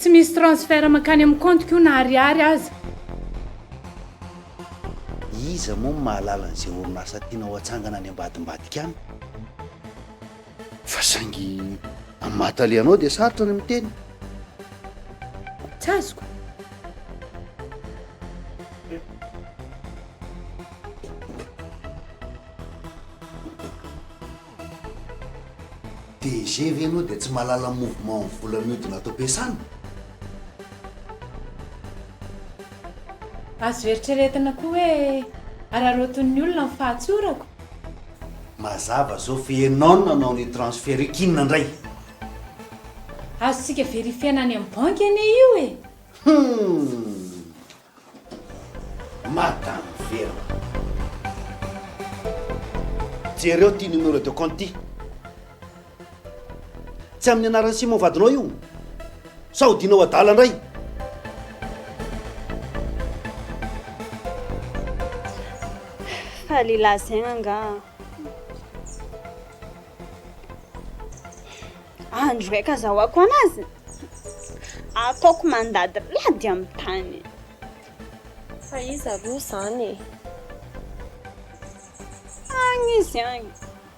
Tsy misy transfert mankany amin'ny compte-ko io na ariary aza. Iza moa no mahalala an'izay orinasa tianao hatsangana any ambadimbadika any? Fa saingy amin'ny maha tale anao dia sarotra ny miteny. Tsy azoko. DG ve ianao dia tsy mahalala ny mouvement ny vola mihodina ato am-piasana? Azo eritreretina koa hoe araraotin'ny olona ny fahatsorako. Mazava zao fa ianao no nanao an'io transfert io k'inona indray? Azontsika verifiena any amin'ny banky anie io e! Humm! Madame Vera. Jereo ity numéro de compte ity. Tsy amin'ny anaran'i Simon vadinao io. Sa hodianao adala indray? Fa lehilahy zegny angaha andro raika azahoako anazy, ataoko mandadilady amin'ny tany. Fa iza aloha izany e? Agny izy agny.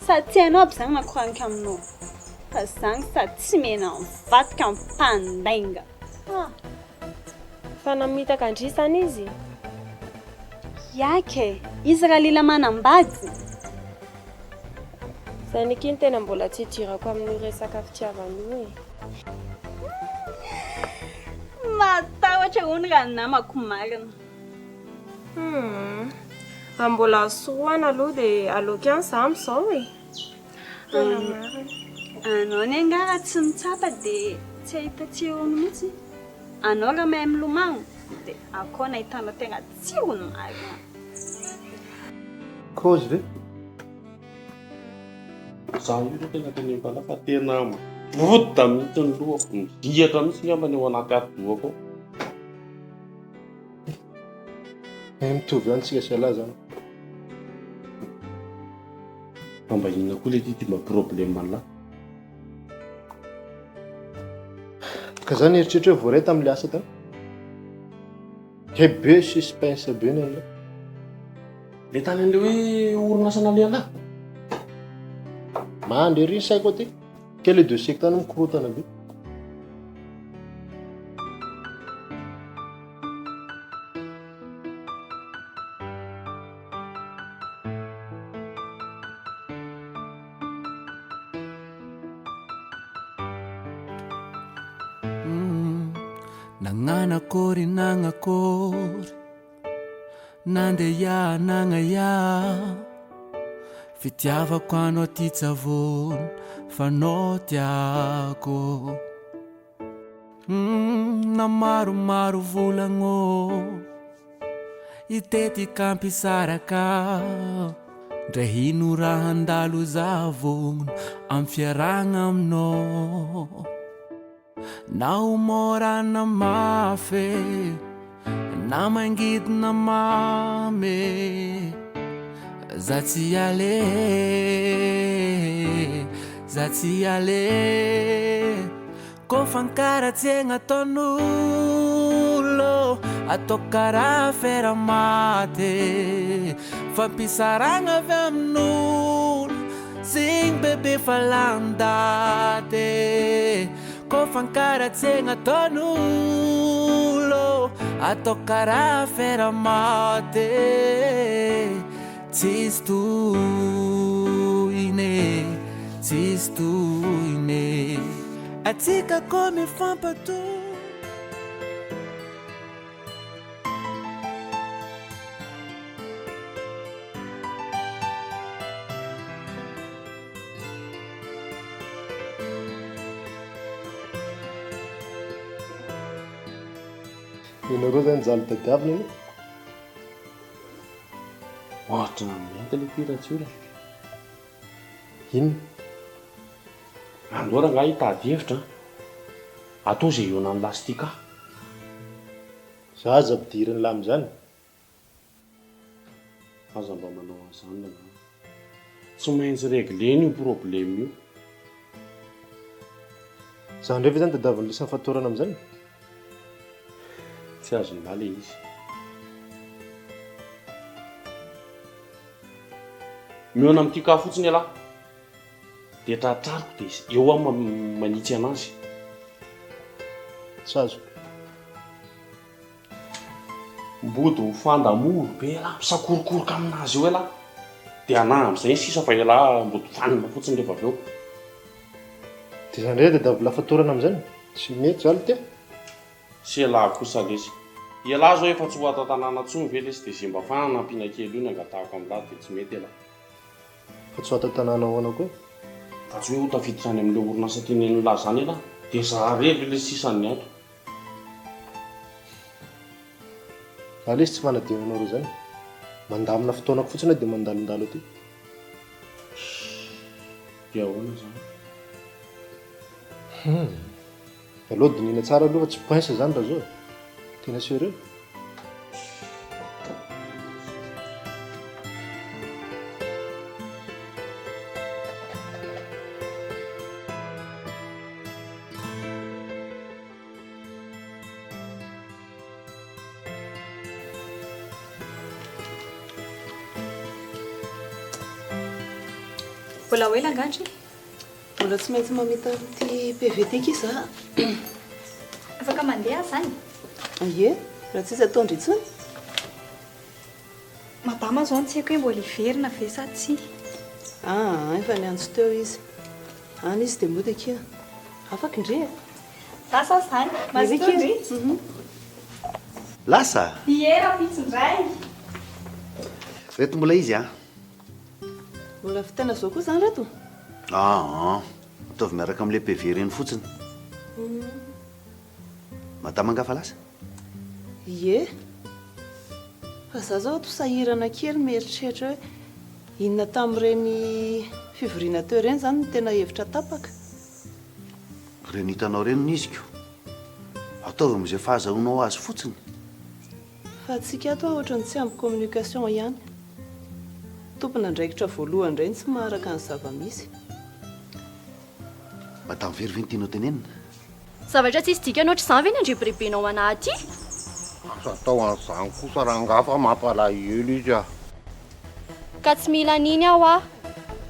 Sady tsy hainao aby zany makoranika aminao. Fa zany sady tsy mena mivadika mpandainga. Ah. Fa namitaka an-dry izany izy? Hiaky e! Izy ralila manambady. Zay niky no tena mbola tsy idirako amin'io resaka fitiavana io e. Matahotra hono raha namako marina. Humm. Raha mbola azo sorohana aloha dia aleoko ihany za amin'izao e. Tena marina. Anao anie angaha raha tsy mitsapa dia tsy hahita tsirony mihitsy. Anao raha mahay milomano dia akao no ahitanao tena tsirony marina. Cause ve? Za io aloha tena teneniko anao fa tena miboda mihitsy ny lohako, mizihatra mihitsy angamba ny ao anaty atidohako ao. Eh, mitovy ihany tsika sy ialahy zany. Fa mba inona koa le ty ty mba problème an'lah? Ka za nieritreritra hoe voaray tamin'le asa tany. He be suspense be ny an'lah. Le tany an'le hoe orinasa nalehan'lah? Mandry ery ny saiko aty. Kay le dossier tany mikorotana be. Nagnanakory nagnakory Nandeha nagnaia Fitiavako anao ty tsavony fa nao tiako Na maromaro volagno Hitety kampisaraka Ndre hino raha handalo za vognono Am fiarahagna aminao Na ho mora na mafy Na mangidy na mamy Za tsy ale Za tsy ale Ko fankaratsiagna ataon'olo Atao karaha afera maty Fampisarahagna avy amin'olo Zegny bebe fa lany daty Ko fankaratsiagna ataon'olo Atao karaha afera maty Tsisy tohiny e, tsisy tohiny e. Atsika koa mifampatoky. Ianareo zany jaly tadiavina anie. Ohatran'ny mientana ity Ratsiora. Inona? Andao rangahy hitady hevitra an! Atao izay hihaonan'i Lastika. Za aza ampidirin'lah amin'izany. Aza mba manao an'izany rangahy. Tsy maintsy reglena io problème io. Za ndray ve zany tadiavin'la sy ny fatorana amin'izany? Tsy azon'lah le izy. Mihaona amin'ity cas fotsiny ialahy dia tratrariko dia eo aho manitsy anazy. Tsy azoko. Mody mifandamoro be ialahy, misakorokoroka aminazy eo ialahy. Dia anah amin'izay ny sisa fa ialahy mody vanona fotsiny rehefa avy eo. Dia izany indray tadiavina fatorana amin'izany? Tsy mety izany ity a! Sy ialahy kosa lesy. Ialahy zao efa tsy ho ato an-tanàna intsony ve lesy dia ze mba fanampiana kely io no angatahako amin'lah dia tsy mety ialahy. Fa tsy ho ato an-tanàna ahoana koa? Fa tsy hoe ho tafiditra any amin'ilay orinasa tenenin'lah zany ialahy dia za irery ve lesy sisa ny ato. Za lesy tsy manadino anareo zany. Mandamina fotoanako fotsiny aho dia mandalondalo aty. Dia ahoana zany? Hum. Aleo dinihina tsara aloha fa tsy poince zany raha zao e. Tena sérieux. Mbola ho ela angaha ndry? Mbola tsy maintsy mamita an'ity PV ity akia za. Afaka mandeha aho izany? Ie, raha tsisy ataondry intsony. Madama izao no tsy haiko hoe mbola hiverina ve sa tsia. Aa, efa niantso teo izy. Any izy dia mody akia. Afaka ndry e! Lasa izany. Mazotoa ndry. Lasa? Ie, rahampitso indray. Reto mbola izy an. Mbola vitaina zao koa izany reto? Aa, ataovy miaraka amin'ilay PV ireny fotsiny. Madama angaha fa lasa? Ie. Fa za zao ato sahirana kely mieritreritra hoe inona tamin'ireny fivoriana teo ireny izany no tena hevitra tapaka? Ireny hitanao ireny no izy ko. Ataovy amin'izay fahazahoanao azy fotsiny. Fa antsika ato ohatran'ny tsy ampy communication ihany. Tompon'andraikitra voalohany indray no tsy maharaka ny zava-misy. Madame Very ve no tianao tenenina? Zavatra tsisy dikany ohatr'izany ve ny andrebirebenao anah aty? Aza atao an'izany kosa rangahy fa mampalahelo izy ah. Ka tsy mila an'iny aho ah.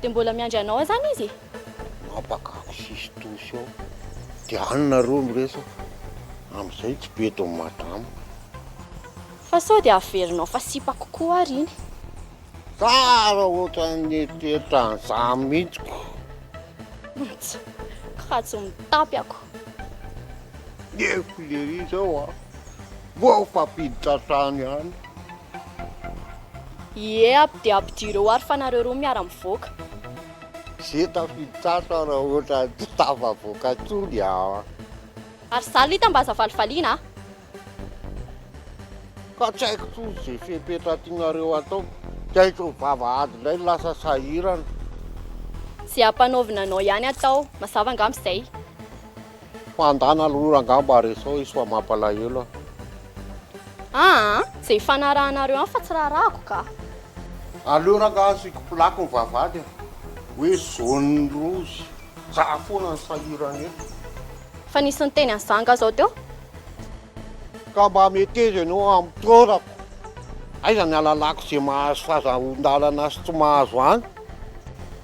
Dia mbola miandry anao azany izy e? Mampakako sisintosy ao. Dia any nareo miresaka. Amin'izay tsy bedin'i madama. Fa sao dia averinao fa sipako koa ary iny. Tsara ohatran'ny nieritreritra an'izany mihitsy ko. Ntsa, ka tsy mitapy ako. Nefo lery zao a, vao fampiditra hatrany ihany. Ie aby dia ampidiro eo ary fa nareo roa miara mivoaka. Ze tafiditra ato raha ohatran'ny tsy tafavoaka intsony a. Ary za lita mba aza valivaliana a. Ka tsy haiko tsony ze fepetra tianareo atao, tsy haiko vavahady indray no lasa sahirana. Ze ampanaovina anao ihany atao, mazava angamba izay. Fa andana aloha rangaha mba resao izy fa mampalahelo aho. Aa ze ifanarahanareo any fa tsy raharahako ka. Aleo rangaha asiako plaque ny vavahady a, hoe zone rouge, za foana no sahirana eto. Fa nisy niteny an'izany nga zao teo? Ka mba meteza ianao amin'ny toerako. Aiza ny alalako ze mahazo fazahoan-dalana sy tsy mahazo any?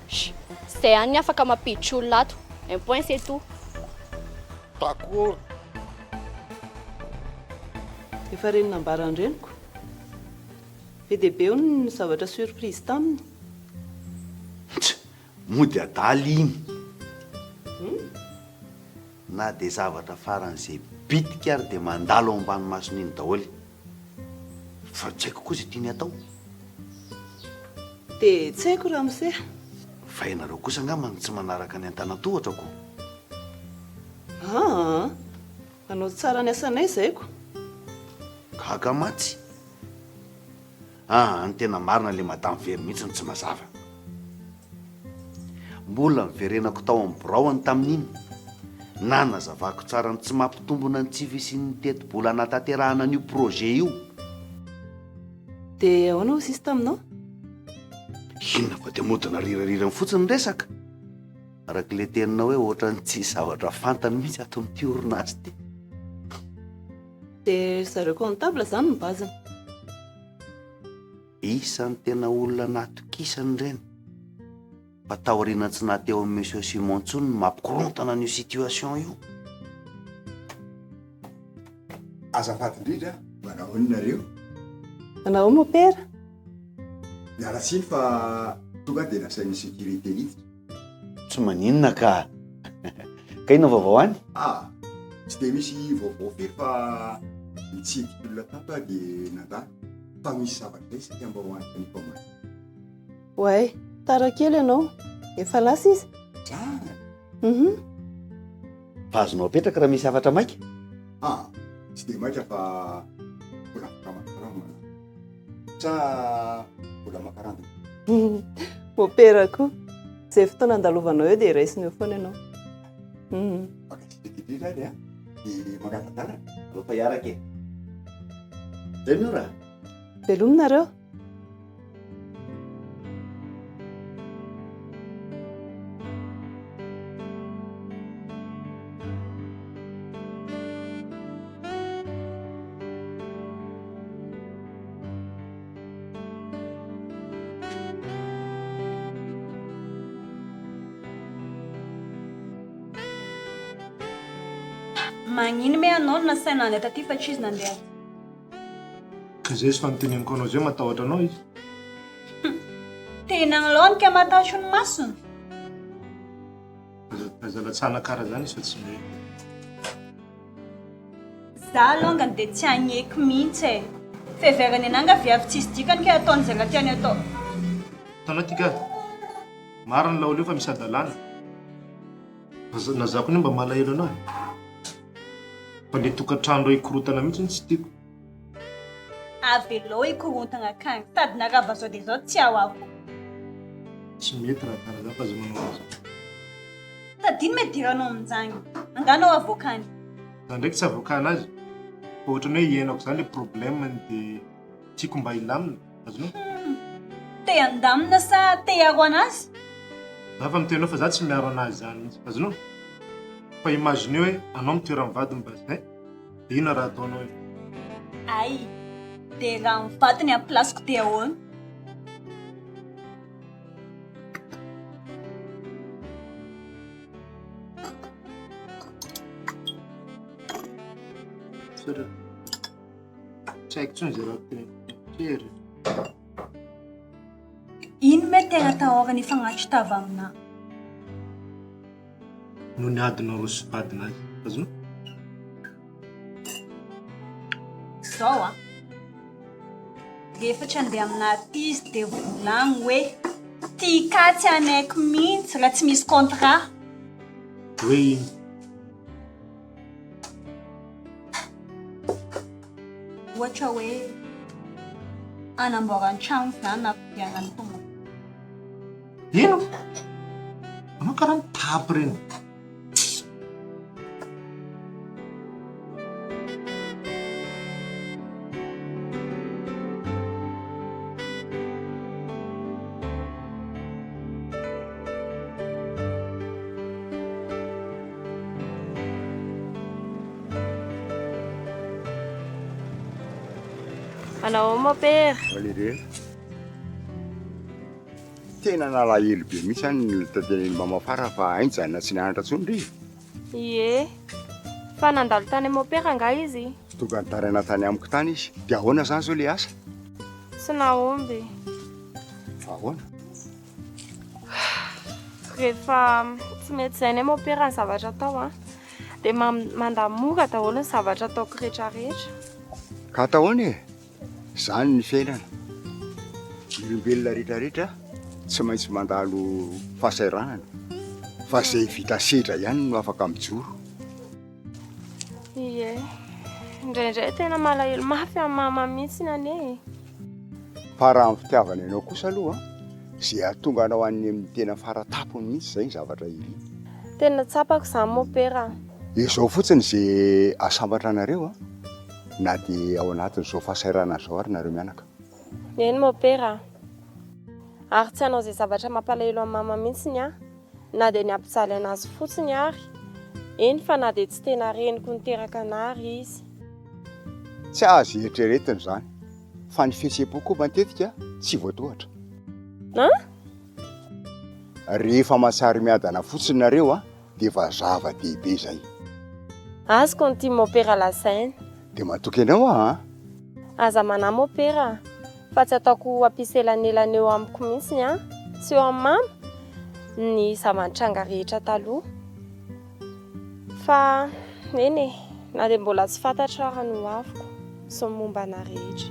Sh! Zay ihany ny afaka mampiditra olona ato. Un point c'est tout. D'accord. Efa reny nambaran-dreniko. Be dia be hono ny zavatra surprise taminy. Tch! Mody adala iny. Na dia zavatra faran'izay bitika ary dia mandalo ao ambany mason'iny daholo. Fa tsy haiko koa izay tiany hatao. Dia tsy haiko ramose. Fa ianareo kosa angamba no tsy manaraka ny antanan-tohatra ko. Aa! Manao tsara ny asanay izay ko. Gaga mantsy. Aa, ny tena marina le madame very mihitsy no tsy mazava. Mbola niverenako tao amin'ny biraony tamin'iny, nanazavako tsara ny tsy mampitombina ny tsy fisian'ny tetibola hanatanterahana an'io projet io. Dia ahoana hoy sisa taminao? Inona fa dia mody narirarirany fotsiny ny resaka. Araka ilay teninao hoe ohatran'ny tsisy zavatra fantany mihitsy ato amin'ity orinasa ity. Dia ry zareo comptable izany no base-ny. Isan'ny tena olona natokisany ireny. Fa taoriana tsy naha teo amin'i Monsieur Simon intsony ny mampikorontana an'io situation io. Azafady indrindra, manao ahoana nareo? Manao ahoana mopera? Miala tsiny fa tonga dia nasain'ny sécurité hiditra. Tsy maninona ka. Ka inona vaovao any? Ah, tsy dia misy vaovao firy fa nitsidika olona tato aho dia nandalo fa misy zavatra izay saika mba ho anontaniako aminareo. Oay, tara kely ianao. Efa lasa izy? Zany? Uhum. Fa azonao apetraka raha misy hafatra maika? Ah, tsy dia maika fa mbola afaka maka rano manala. Sa mbola maka rano? Mopera koa. Izay fotoana andalovanao eo dia raisiny eo foana ianao. Mankasitraka indrindra ary an! Dia mangata-dalana. Aleo fa hiaraka e! Zay Miora a! Veloma nareo. Magnino me anao no nasaina nandeha taty fa tsy izy nandeha aty? Ka zay izy fa noteneniko anao zay matahotra anao izy. Tena agnoloany ka matahotra ny masony. Aza latsahana kara zany izy fa tsy mety. Za alongany dia tsy hagneky mihitsy e. Fiheverany anah nga viavy tsisy dikany ke ataony ze raha tiany atao. Hitanao ty ka, marina laolo io fa misy hadalana. Na za koa anie mba malahelo anao e. Fa le tokantrano reo hikorontana mihitsy tsy tiako. Avelao hikorontana akagny, sady na rava zao dia zao tsy ao ako. Tsy mety raha karaha zany fa aza manao an'izany. Sady ino ma idiranao amin'izany? Angaha anao avocat-ny? Za ndraiky tsy avocat anazy fa ohatran'ny hoe iainako zany le problème-ny de tiako mba hilamina, azonao? Hum, te handamina sa te hiaro anazy? Za efa miteny anao fa za tsy miaro anazy zany mihitsy, azonao? Fa imaginez hoe anao mitoeran'ny vadiny mba hein, de inona raha ataonao eo? Hay, de raha ny vadiny amin'ny place-ko de ahoana? Misaotra. Tsy haiko intsony izay raha teneniko. Tery. Ino me tena atahorany hifagnatry tava aminà? Noho ny adinareo sy vadinazy. Azonao? Zao an. Rehefa tsy handeha aminà aty izy dia volagno hoe ty ka tsy hanaiky mihitsy raha tsy misy contrat. Hoe ino? Ohatra hoe anamboaran-trano izany na fividianana tomobile. Ino? Anao karaha mitapy ireny. Manao ahoana mopera? Valérie. Tena nalahelo be mihitsy aho ny nitenen'i Mama Fara fa hay nijanona tsy nianatra intsony ry. Ie. Fa nandalo tany amin'ny mopera angaha izy? Tonga nitaraina tany amiko tany izy. Dia ahoana izany izao ilay asa? Tsy nahomby. Fa ahoana? Rehefa tsy mety izay anie mopera ny zavatra atao an, dia mandamora daholo ny zavatra ataoko rehetra rehetra. Ka atao ahoana e? Izany ny fiainana. Ny olombelona rehetra rehetra tsy maintsy mandalo fahasahiranana fa izay vita sedra ihany no afaka mijoro. Ie. Indraindray tena malahelo mafy an'i mama mihitsy anie e. Fa raha ny fitiavany anao kosa aloha, izay hahatonga anao any amin'ny tena fara tampony mihitsy izay ny zavatra iriny. Tena tsapako izany mopera a. Izao fotsiny izay hahasambatra anareo an, na dia ao anatin'izao fahasahiranana izao ary nareo mianaka. Eny mopera a. Ary tsy hanao izay zavatra mampalahelo an'i mama mihitsy ny ahy, na dia ny hampijaly anazy fotsiny ary, eny fa na dia tsy tena reniko niteraka anah ary izy. Tsy azo eritreretina izany fa ny fihetseham-po koa matetika tsy voatohatra. An? Rehefa mahatsiaro miadana fotsiny nareo an, dia efa zava-dehibe izay. Azoko ny tian'i Mopera lazaina. Dia matoky anao aho an! Aza manahy Mopera a! Fa tsy ataoko hampisy elanelana eo amiko mihitsy an, sy eo amin'i Mama, ny zava-nitranga rehetra taloha. Fa eny e, na dia mbola tsy fantatro ara ny ho aviko sy ny momba anà rehetra.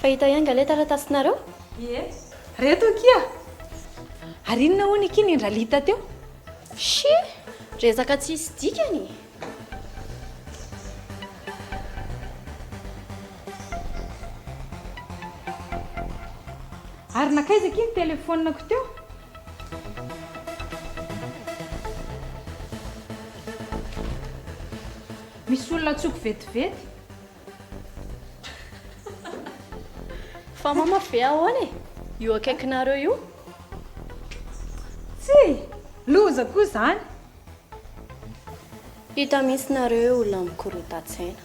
Fa hita ihany nga ilay taratasinareo? Ie. Reto akia! Ary inona hono akia ny Indralita teo? Shii! Resaka tsisy dikany e! Ary nankaiza akia ny telefaoniko teo? Misy olona antsoiko vetivety. Fa mama ve ahoana e? Io akaikinareo io? Tsia! Loza koa izany! Hita mihitsy nareo hoe olona mikorotan-tsaina.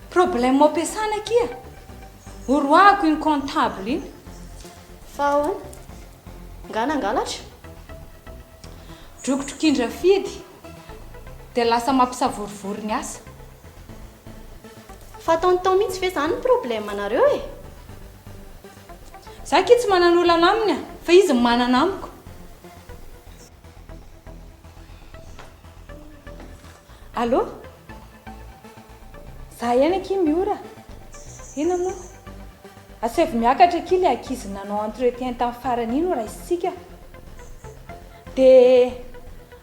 Problème ampiasana akia! Horoahako iny comptable iny. Fa ahoana? Nga nangalatra? Drokodrokindra-fidy dia lasa mampisavorovoro ny asa. Fa tonton mihitsy ve zany ny problème nareo e? Za akia tsy manana olana aminy a, fa izy no manana amiko. Allô? Za ihany akia Miora. Inona moa? Asaivo miakatra akia ilay ankizy nanao entretien tamin'ny farany iny ho raisintsika. Dia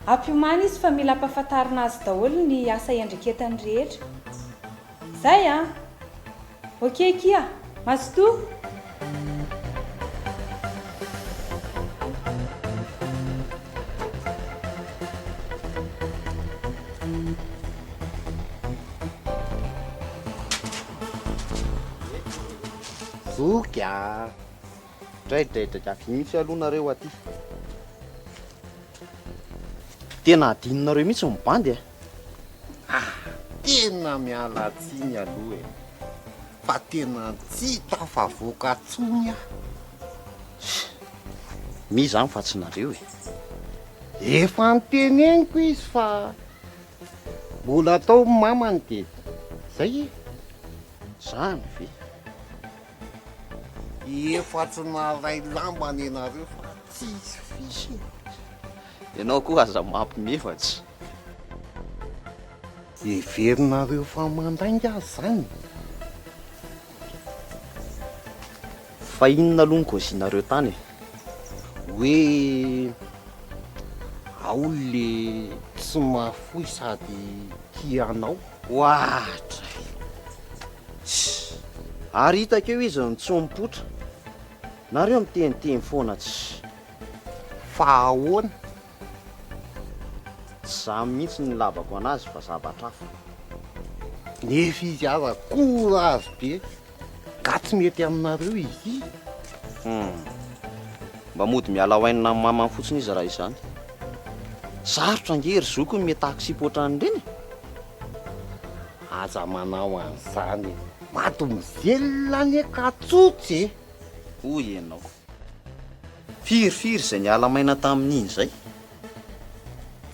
ampiomano izy fa mila ampahafantarina azy daholo ny asa iandreketany rehetra. Zay an! Ok akia! Mazotoa! Zoky a! Draidraidraika avy mihitsy aloha nareo aty. Tena adinonareo mihitsy ny bandy e! Ah! Tena miala tsiny aloha e! Fa tena tsy tafavoaka tsony aho. Mi zany fa tsy nareo e! Efa noteneniko izy fa mbola atao ny mamany dia zay e! Zany ve? Efa tsy naharay lamba anie nareo fa tsisy fisy e! Ianao koa aza mampime fa tsy. Heverinareo fa mandainga aho zany? Fa inona aloha ny kôzinareo tany e? Hoe ao le tsy mahafoy sady tia anao. Oadray! Tssy! Ary hitako eo izy nitsoa-mipoitra. Nareo miteniteny foana tssy! Fa ahoana? Tsy za mihitsy no nilavako anazy fa zavatra hafa. Nefa izy aza courage be, nga tsy mety aminareo izy ity? Hum. Mba mody miala wainina amin'ny mamany fotsiny izy raha izany. Sarotra ange ry zoky ny mitaky sipa ohatran'ireny e! Aza manao an'izany e! Mademoiselle anie ka tsotra e! Hoy ianao. Firy firy izay niala maina tamin'iny izay?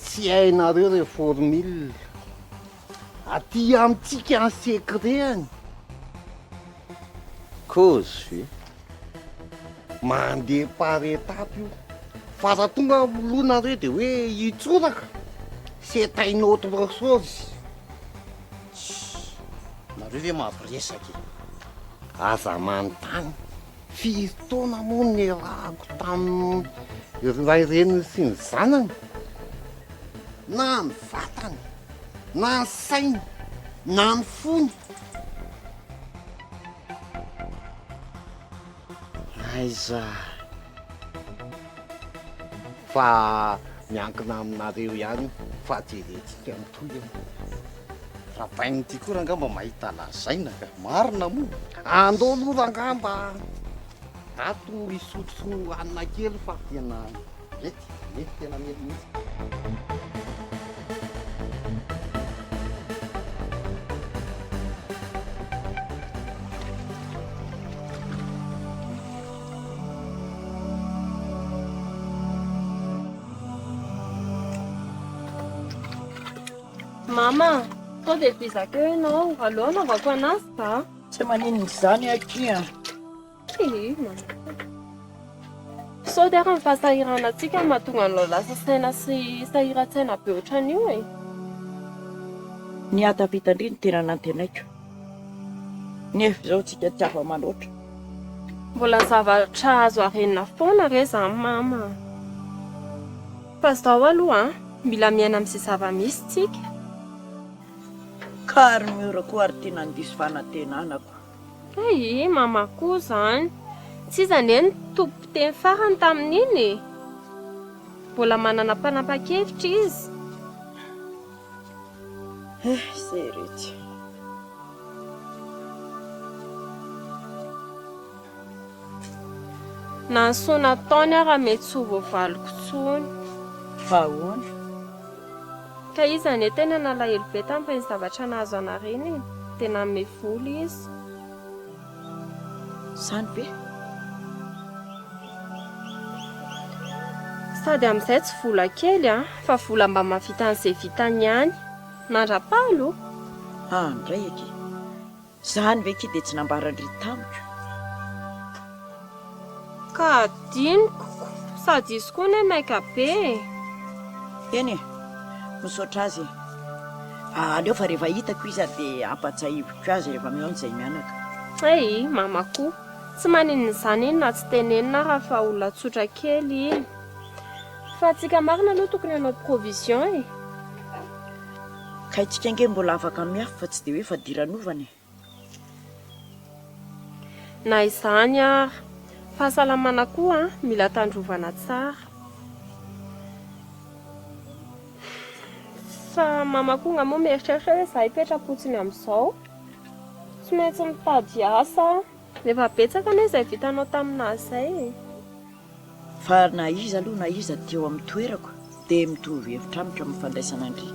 Tsy hainareo re formule. Aty amintsika ny secret-ny. Cause ve? Mandeha par étape io. Fa raha tonga aloha nareo dia hoe hitsoraka, c'est un autre chose. Tssy, nareo ve mampiresaka e? Aza manontany. Firy taona moa no niarahako tamin'ny ray reniny sy ny zanany? Na ny vatany, na ny sainy, na ny fony. Aiza? Fa Miankina aminareo ihany io fa jerentsika ny tohiny. Rabainina ity koa rangaha mba mahita lazaina ka. Marina moa. Andao aloha rangaha mba ato hisotro hanina kely fa tena mety, mety tena mety mihitsy. Mama, sao dia vizaka eo ianao, aleo anaovako anazy za. Tsy maninona izany akia. Ii, mama. Sao dia ary ny fahasahiranantsika no mahatonga anao lasa saina sy sahiran-tsaina be ohatran'io e? Ny hahatafita indray no tena nantenaiko. Nefa izao tsika tsy afa-manoatra. Mbola zavatra azo arenina foana re izany mama a! Fa izao aloha an, mila miaina amin'izay zava-misy tsika. Ka ary Miora koa ary ty nandiso fanantenana ko. Hay, mama koa izany. Tsy iza anie no tompon-teny farany tamin'iny e! Mbola manana mpanapa-kevitra izy. Eh, izay retsy. Na ny soa nataony ara mety tsy ho voavaliko intsony. Fa ahoana? Ka izy anie tena nalahelo be tamin'ireny zavatra nahazo anareo iny e! Dia nanome vola izy. Izany ve? Sady amin'izay tsy vola kely an, fa vola mba mahavita an'izay vitany ihany. Mandra-paha aloha. Andray akia. Izany ve akia dia tsy nambaran-dry tamiko? Ka adinoko ko. Sady izy koa anie maika be e. Eny e, misaotra azy e. Aleo fa rehefa hitako izy ary dia ampatsahiviko azy rehefa mihaona izay mianaka. Hay, mama koa. Tsy maninona izany iny na tsy tenenina ara fa olona tsotra kely iny. Fa antsika marina aloha tokony hanao provision e. Ka itsika ange mbola afaka miafy fa tsy dia hoe fadiranovana e. Na izany ara, fahasalamana koa mila tandrovana tsara. Fa mama koa nga moa mieritreritra hoe za hipetra-potsiny amin'izao? Tsy maintsy mitady asa aho. Efa betsaka anie izay vitanao taminà izay e. Fa na iza aloha na iza teo amin'ny toerako dia mitovy hevitra amiko amin'ny fandraisana an-dry.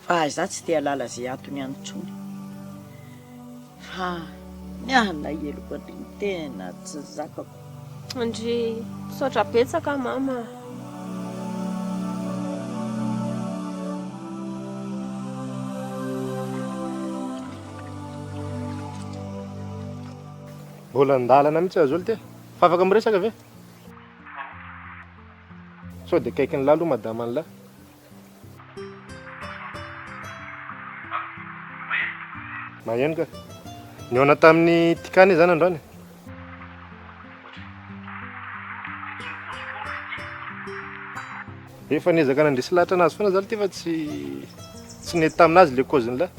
Fa izaho tsy te hahalala izay antony any intsony. Fa ny alaheloko an-dry no tena tsy zakako. Ndry, misaotra betsaka mama a. Mbola an-dalana mihitsy aho zao ty. Fa afaka miresaka ve? Sao dia akaikin'lah aloha madama an'lah. Maheno ka. Nihaona tamin'i Tika anie zany androany. Efa niezaka nandresy lahatra anazy foana za ty fa tsy tsy nety taminazy le cause-n'lah.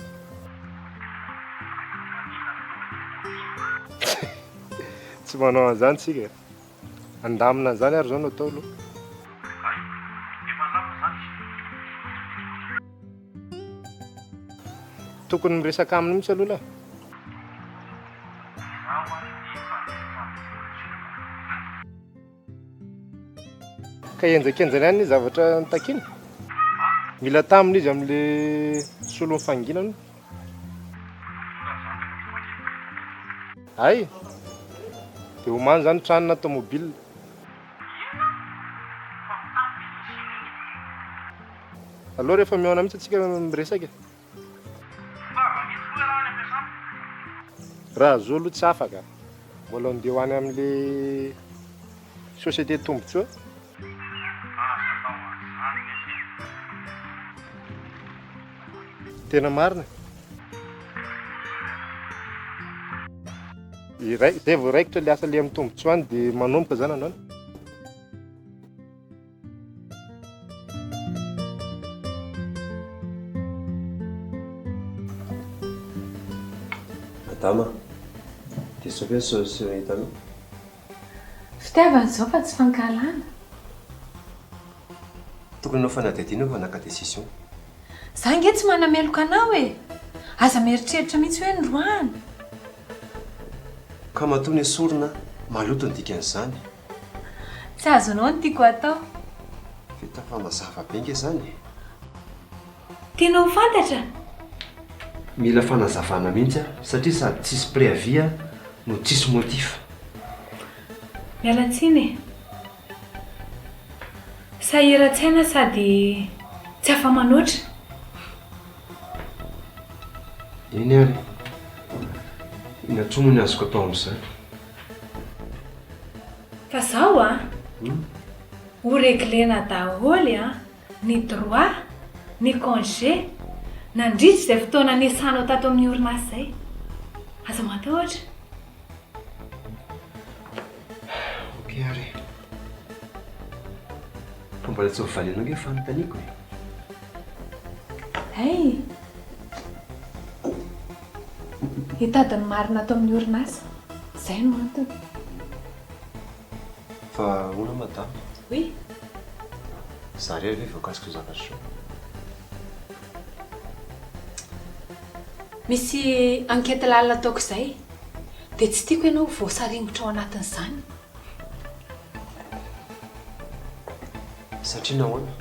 Tsy manao an'izany tsika e. Handamina an'izany ary izao no atao aloha. Tokony miresaka aminy mihitsy aloha lahy. Ka henjakenjana ihany ny zavatra notakiana. Mila taminy izy amin'le solon'ny fanginana. Hay! Dia omano izany trano na tomobile. Aleo rehefa mihaona mihitsy antsika miresaka e. Raha zo aloha tsy afaka. Mbola andeha ho any amin'le société tombotsoa. Tena marina. Iray, zay vao raikitra le asa le amin'ny tombotsoa any dia manomboka zany androany. Madama, diso ve ny solution hitanao? Fitiavana izao fa tsy fankahalana. Tokony hanao fanadihadiana eo vao naka décision. Za nge tsy manameloka anao e! Aza mieritreritra mihitsy hoe noroahana. Ka matoa nesorina, maloto ny dikan'izany. Tsy azonao ny tiako atao. Vita fa mazava be nge zany e! Tianao ho fantatra? Mila fanazavana mihitsy aho satria sady tsisy préavis aho no tsisy motif. Miala tsiny e! Sahiran-tsaina sady tsy afa-manoatra. Eny ary e! Inona intsony moa ny azoko atao amin'izany? Fa zao an! Ho reglena daholo an! Ny droit, ny congé, nandritra izay fotoana niasanao tato amin'ny orinasa izay. Aza matahotra. Ok ary e. Fa mbola tsy novalianao ange ny fanontaniako e. Hay! Hitady ny marina ato amin'ny orinasa. Izay no antony. Fa ahoana madama? Oui. Za irery ve voakasik'izao zavatra izao? Misy enquête lalina ataoko izay dia tsy tiako ianao ho voasaringotra ao anatin'izany. Satria nahoana?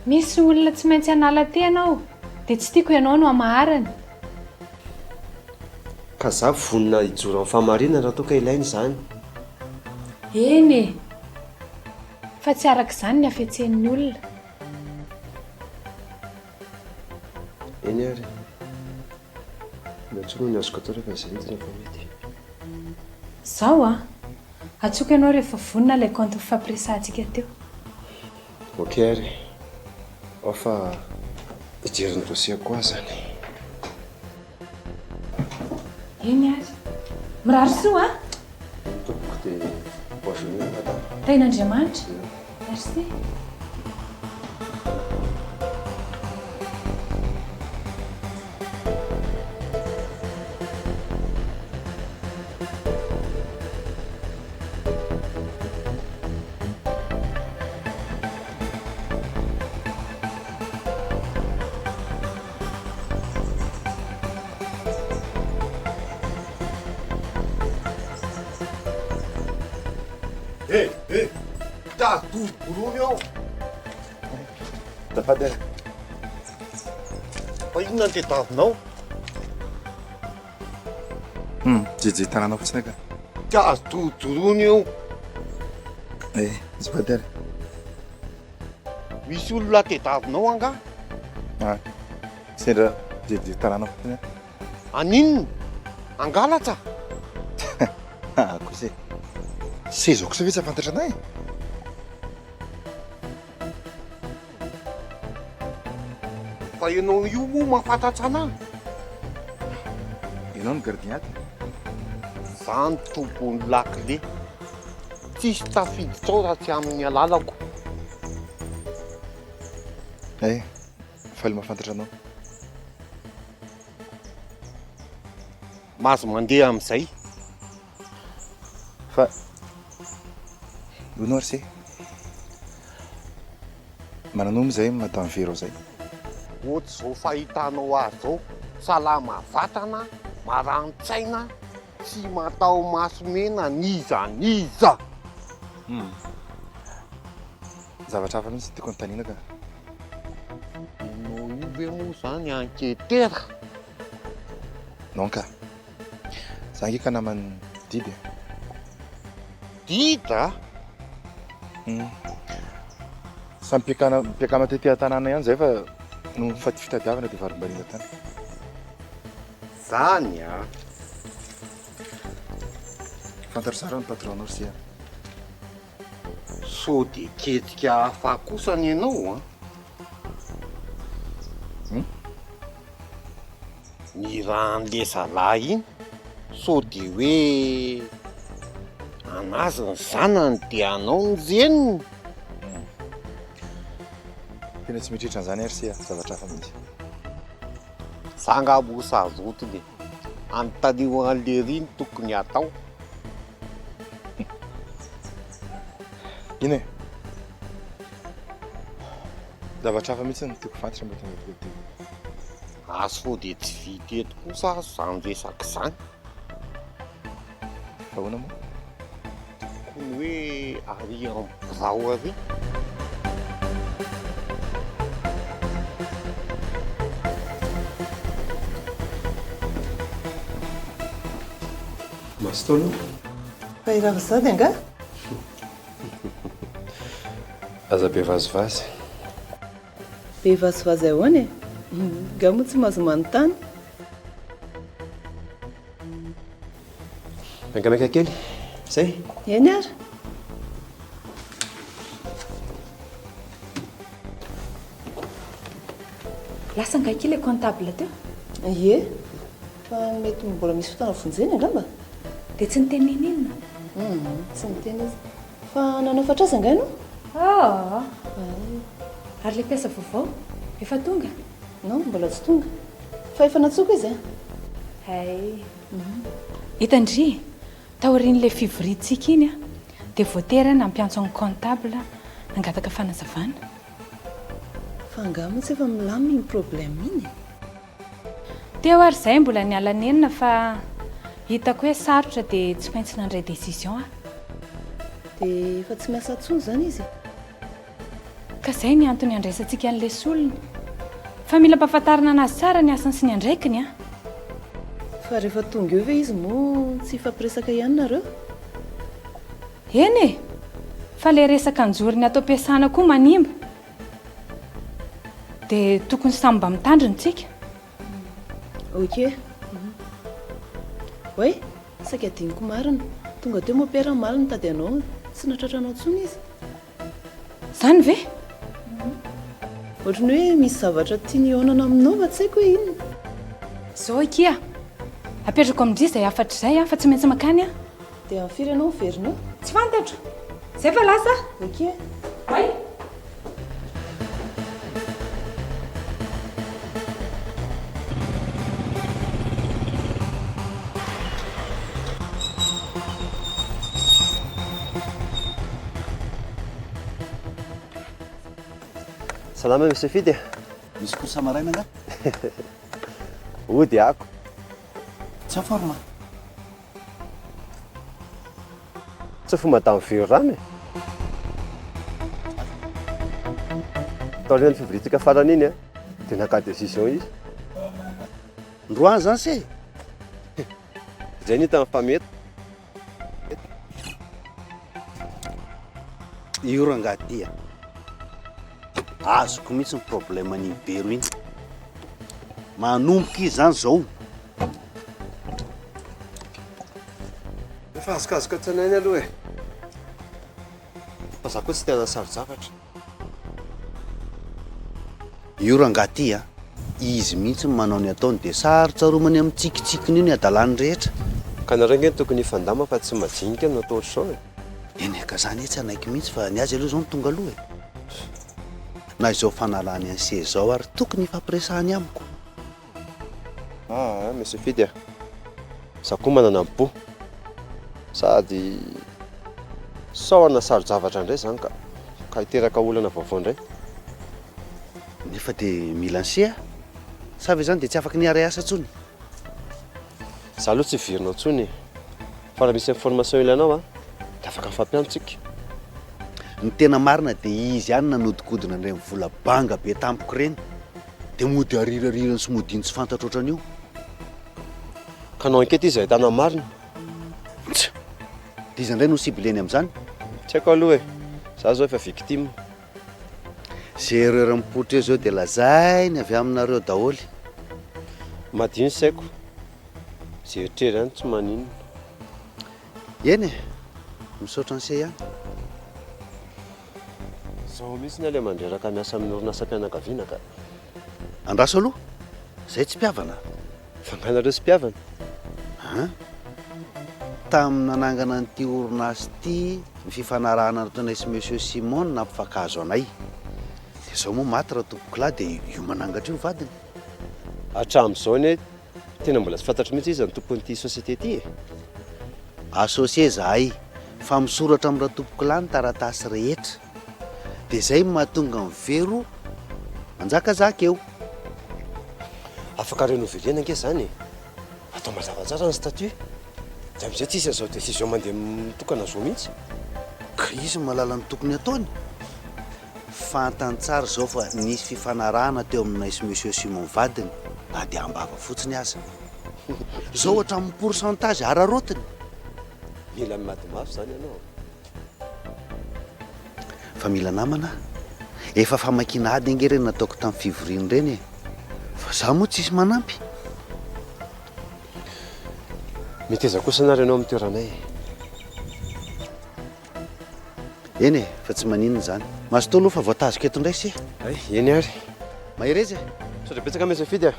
Misy olona tsy maintsy hanala tena ao dia tsy tiako ianao no hamaharany. Ka za vonona hijoro amin'ny fahamarinana raha toa ka ilaina izany. Eny e! Fa tsy araka izany ny hafetsen'ny olona. Eny ary e. Inona intsony moa ny azoko atao rehefa izay no tena fa mety. Zao an! Antsoiko ianao rehefa vonona ilay compte nifampiresahantsika teo. Ok ary e. Ao fa hijery ny dossier-ko aho izany. Eny ary. Mirary soa a! Eny tompoko dia bonne journée madame. Tahin'Andriamanitra. Merci. Eh, eh, tady dodorony ao. Azafady ary. Fa inona no tadiavinao? Hum, jeje tanàna fotsiny ka. Tady dodorony eo. Eh, azafady ary. Misy olona tediavinao angaha? Ah, sendra jeje tanàna fotsiny aho. Haninona? Hangalatra? Ah, kosa e. Seza kosa ve tsy hahafantatra anay e? Fa ianao io moa mahafantatra anah? Ianao no gardien ato? Za no tompon'ny lakile. Tsisy tafiditra ao raha tsy amin'ny alalako. Eh, faly mahafantatra anao. Mahazo mandeha amin'izay. Fa hono ary se, manana omby zay madame Vero zay. Ohatr'izao fahitanao azy izao, salama vatana, marani-tsaina, tsy mataho-maso mena n'iza n'iza. Hum. Zavatra hafa mihitsy no tiako anontaniana ka. Ianao io ve moa izany enquêteur? Non ka. Za ange ka naman'i Didy e. Didy a? Hum. Samy mpiakana mpiakama tety an-tanàna ihany zay fa noho ny fitadiavana dia varimbariana tany. Zany a! Fantatro tsara ny patron-nao ry se a. Sao dia ketrika hafa kosa ny anao an! Hum? Ny rahan'le zalahy iny sao dia hoe anazy ny zanany dia anao ny reniny? Hum. Tena tsy mieritreritra an'izany ary se a, zavatra hafa mihitsy. Za angaha moa sarotiny e! Anontanio an'lery ny tokony hatao. Ina e? Zavatra hafa mihitsy no tiako fantatra mba tonga tonga dia. Ah sao dia tsy vita eto kosa aza izany resaka izany. Fa ahoana moa? Tokony hoe ary amin'ny birao ary. Mazotoa aloha. Fa i Ravazady angaha? Aza be vazivazy. Be vazivazy ahoana e? Nga moa tsy mahazo manontany? Maikamaika kely, zay? Eny ary. Lasa angaha akia ilay comptable teo? Ie, fa mety mbola misy fotoana vonjeny angamba? Dia tsy niteny n'inon'inona? Hum, tsy niteny izy. Fa nanafatra azy angaha ianao? Aa! Ary ilay mpiasa vaovao, efa tonga? Non, mbola tsy tonga. Fa efa nantsoiko izy an! Hay. Hitan-dry, taorian'ilay fivoriantsika iny dia voatery aho nampiantso an'i comptable nangataka fanazavana. Fa angaha moa tsy efa milamina iny problème iny e? Teo ary izay mbola niala nenina fa hitako hoe sarotra dia tsy maintsy nandray décision aho. Dia efa tsy miasa intsony izany izy e? Ka izay ny antony handraisantsika an'ilay solony. Fa mila ampahafantarina anazy tsara ny asany sy ny andraikiny an! Fa rehefa tonga eo ve izy moa tsy hifampiresaka ihany nareo? Eny e! Fa ilay resaka anjorony ato am-piasana koa manimba. Dia tokony samy mba mitandrina tsika. Ok. Oay! Saika adinoko marina. Tonga teo mopera omaly nitady anao, tsy nahatratra anao intsony izy. Zany ve? Ohatran'ny hoe misy zavatra tiany hihaonana aminao fa tsy haiko hoe inona. Zao akia, apetrako amin-dry izay hafatra izay an, fa tsy maintsy mankany aho. Dia amin'ny firy ianao miverina eo? Tsy fantatro. Zay fa lasa aho. Ok. Oay! Salama Monsieur Fidy e. Misy course maraina angaha? Hody ako. Tsy en forme? Tsy fo madame Vero rano e. Taorian'ny fivoriantsika farany iny dia naka décision izy. Ndroany zany se? Izay no hitany fa mety. Io rangahy ty a! Azoko mihitsy ny problème an'iny Bero iny. Manomboka izy zany zao. Efa azokazoko an-tsaina ihany aloha e. Fa za koa tsy te hanasaro-javatra. Io rangahy ty a! Izy mihitsy no manao ny ataony dia sarotsaromany amin'ny tsikitsikiny io ny hadalany rehetra. Ka nareo ange no tokony hifandama fa tsy majinika no atao ohatr'izao e! Eny e, ka za anie tsy hanaiky mihitsy fa ny azy aloha izao no tonga aloha e! Na izao fanalany an'i se izao ary tokony hifampiresahany amiko. Aa Monsieur Fidy a! Za koa manana am-po. Sady sao hanasaro-javatra indray izany ka ka hiteraka olana vaovao indray. Nefa dia mila an'se aho. Sa ve izany dia tsy afaky ny hiara-hiasa intsony? Za aloha tsy hiverina intsony e! Fa raha misy information ilainao an, dia afaka mifampiantso tsika. Ny tena marina dia izy ihany nanodikodina an'ireny vola banga be tampoka ireny. Dia mody arirarirany sy modiany tsy fantatro ohatran'io. Ka hanao enquête izy ahitana ny marina. Tsa! Dia iza indray no cibleny amin'izany? Tsy haiko aloha e! Za zao efa victime. Ze erreur mipoitra eo zao dia lazainy avy aminareo daholo. Madio ny saiko. Ze eritreritra ihany tsy maninona. Eny e! Misaotra an'se ihany. Zao mihitsy ny ilay mandreraka miasa amin'ny orinasam-pianakaviana ka. Andraso aloha, zay tsy mpihavana. Fa nga nareo tsy mpihavana? An? Tamin'ny nanangana an'ity orinasa ity ny fifanarahana nataonay sy Monsieur Simon no nampifankahazo anay. Dia zao moa maty Ratompokolahy dia io manangatra io vadiny. Hatramin'izao anie tena mbola tsy fantatro mihitsy iza no tompon'ity société ity e! Associé zahay fa misoratra amin'i Ratompokolahy ny taratasy rehetra. Dia zay no mahatonga an'i Vero. Manjakazaka eo. Afaka renouveler-na ange izany e. Atao mazava tsara ny statut. Dia amin'izay tsisy an'izao décision mandeha mitokana izao mihitsy. Ka izy no mahalala ny tokony hataony. Fantany tsara izao fa nisy fifanarahana teo aminay sy Monsieur Simon vadiny na dia am-bava fotsiny aza. Izao hatramin'ny pourcentage araraotiny. Mila miady mafy izany ianao. Fa mila namana aho. Efa famakiana ady ange ireny nataoko tamin'ny fivoriana ireny e. Fa izaho moa tsisy manampy. Meteza kosa anary ianao amin'ny toeranay e. Eny e, fa tsy maninona izany. Mazotoa aloha fa voatazoko eto indray se. Hay, eny ary. Mahereza e. Misaotra betsaka Monsieur Fidy a.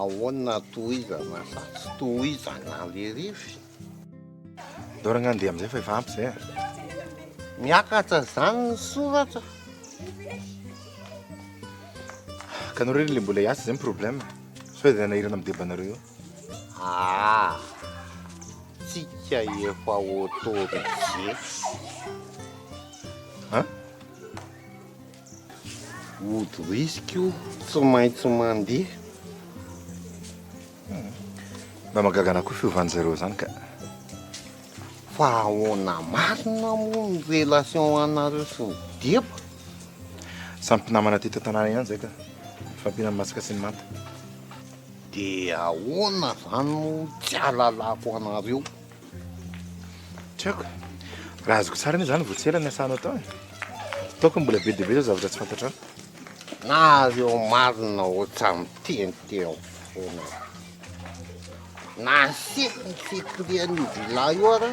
Ahoana tohizana sa tsy tohizana le rify? Ndao rangah andeha amizay fa efa ampy zay a. Miakatra zany ny soratra. Ka nareo re le mbola hiasa zay ny problème. Sao dia hanahirana mideba anareo eo. Ah! Tsika efa autorisé. Hein? Ody risque io, tsy maintsy mandeha. Mba mahagaga anah koa fiovan'zareo zany ka. Fa ahoana marina moa ny relation anareo sy ny deba? Samy mpinamana teto an-tanàna ihany zay ka. Mifampihina ny masaka sy ny manta. Dia ahoana zany moa tsy ahalalako anareo? Tsy haiko. Raha azoko tsara anie zany vao tsy ela niasanao tao e. Ataoko mbola be dia be zao zavatra tsy fantatrao. Nareo marina ohatran'ny miteniteny foana. Na sefo ny secret an'io villa io ara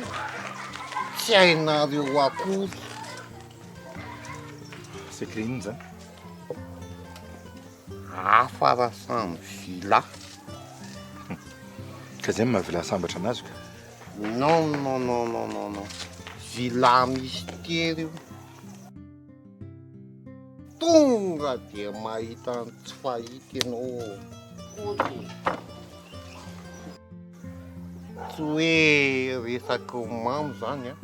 tsy hainareo akory. Secret inona zany? Hafa raha samy villa. Ka zay no maha villa sambatra anazy ka. Non non non non non non. Villa mystère io. Tonga dia mahita ny tsy fahita ianao Koto. Tsy hoe resaky ny mamo zany an,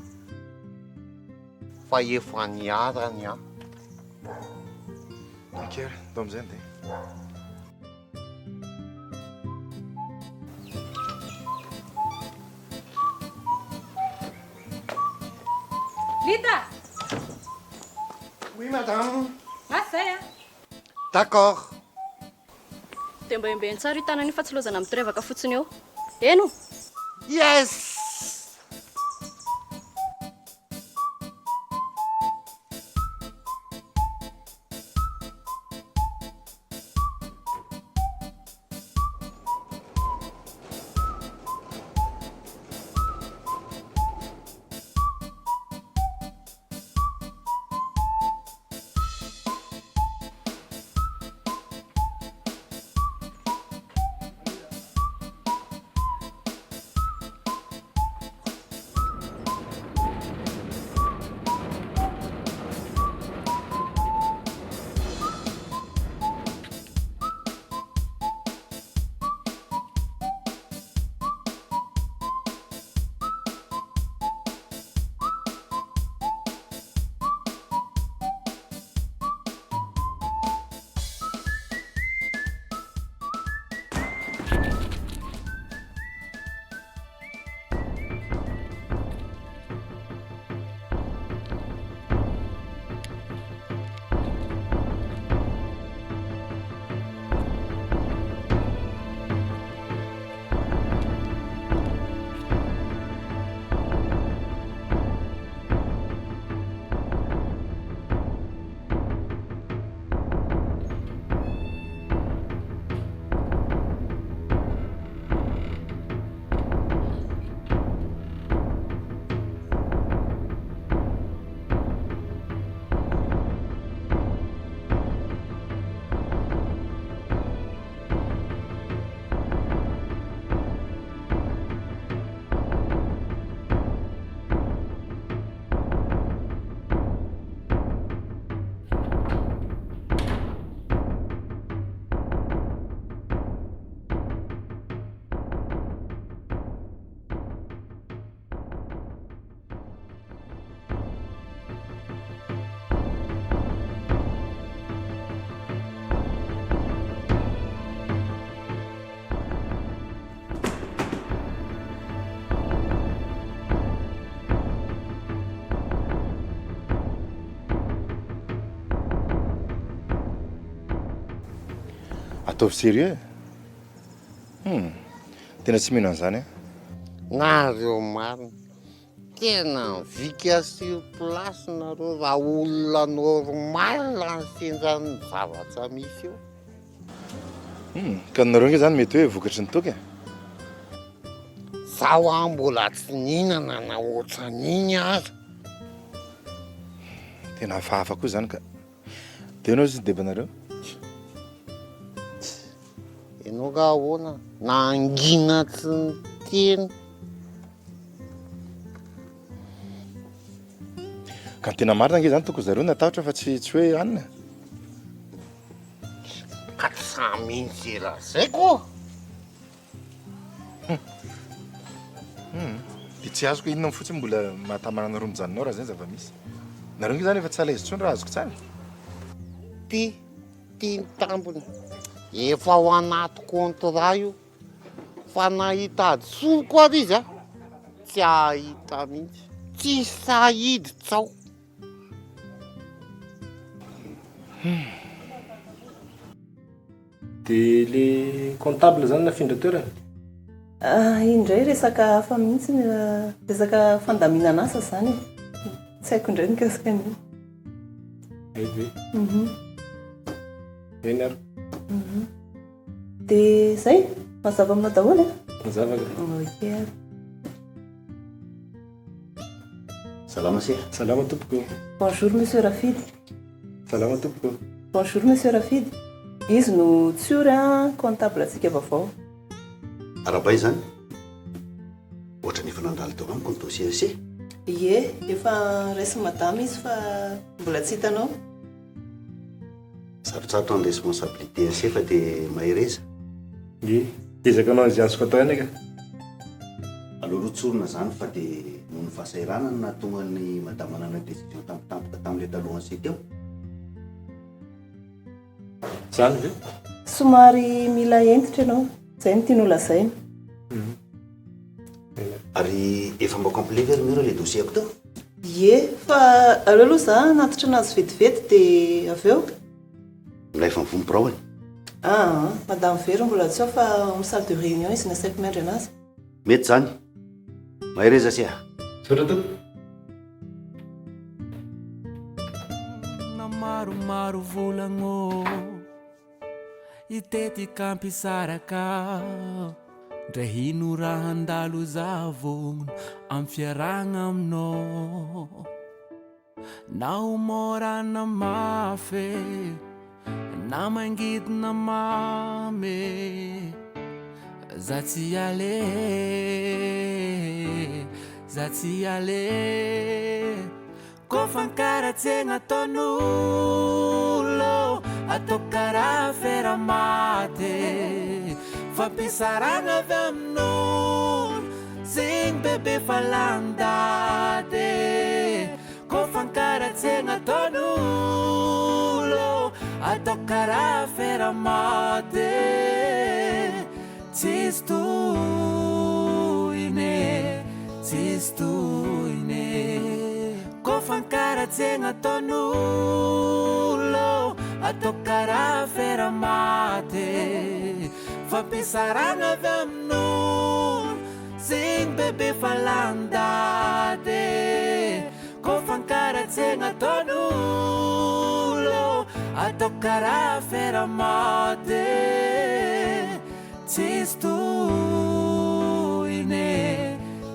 fa efa niharany an. Ok ary, ndao amizay andeha. Lita! Oui madame. Lasa zay a! D'accord. Dia mba embeno tsara io tanana io fa tsy lozana mitorevaka fotsiny eo. Heno! Yes! Ataovy sérieux e! Hum! Tena tsy mino an'izany aho. Nareo marina. Tena mivika sur place nareo raha olona normal ny sendran'ny zavatra misy eo. Hum, ka nareo nge zany mety hoe vokatry ny toaka e. Zaho an mbola tsy nihinana na ohatran'iny aza. Tena hafahafa koa zany ka. Dia ianao sy debanareo? Ianao nga ahoana? Nangina tsy niteny. Ka ny tena marina ange zany tokony zareo natahotra fa tsy tsy hoe anona. Ka tsy samy mino ze lazaiko ô! Hum. Dia tsy azoko inona fotsiny mbola mahatamana anareo mijanona ao raha izay ny zava-misy. Nareo ange izany efa tsy à l'aise intsony raha azoko tsara. Ty, ty ny tambiny. Efa ao anaty contrat io. Fa na hitady soloko ary izy a, tsy hahita mihitsy. Tsy sahy hiditra ao. Dia le comptable zany nafindra toerana? Ah, iny indray resaka hafa mihitsy, resaka fandaminan'asa izany e. Tsy haiko indray ny mikasika an'io. Hay ve? Eny ary. Dia izay? Mazava aminao daholo e? Mazava ka. Ok ary. Salama se. Salama tompoko. Bonjour monsieur Rafidy. Salama tompoko. Bonjour monsieur Rafidy. Izy no Tsiory an, comptable antsika vaovao. Arahabay izany. Ohatran'ny efa nandalo teo amiko ny dossier se. Ie, efa raisin'i madama izy fa mbola tsy hitanao. Sarotsarotra ny responsabilité an'se fa dia mahereza. Ie, hiezaka hanao izay azoko atao ihany aka. Aleo aloha tsorina izany fa dia noho ny fahasahiranana no nahatonga an'i madama nanao décision tampotampoka tamin'ilay talohan'se teo. Izany ve? Somary mila hentitra ianao, izay no tiany holazaina. Ary efa mba complet ve ry Mira ilay dossier-ko teo? Ie, fa aleo aloha za hanatitra anazy vetivety dia avy eo. Milay efa mivoha ny biraony. Aa, Madame Vero mbola tsy ao fa ao amin'ny salle de réunion izy nasaiko miandry anazy. Mety izany. Mahereza se a. Misaotra tompoko. Na maromaro volagno Hitetika hampisaraka Ndre hino raha handalo za vogno Am fiarahagna aminao Na ho mora na mafy Na mangidy na mamy Za tsy ale Za tsy ale Kôfa ankaratsegna ataon'olo Atao karaha fera maty Fampisarahagna avy amin'olo Zegny bebe fa lany daty Kôfa ankaratsegna ataon'olo Atao karaha fera maty Tsisy tohiny e, tsisy tohiny e. Kôfa ankaratsegna ataon'olo, atao karaha fera maty. Fampisarahagna avy amin'olo, zegny bebe fa lany daty. Kôfa ankaratsegna ataon'olo, atao karaha fera maty. Tsisy tohiny e,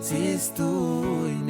tsisy tohiny e.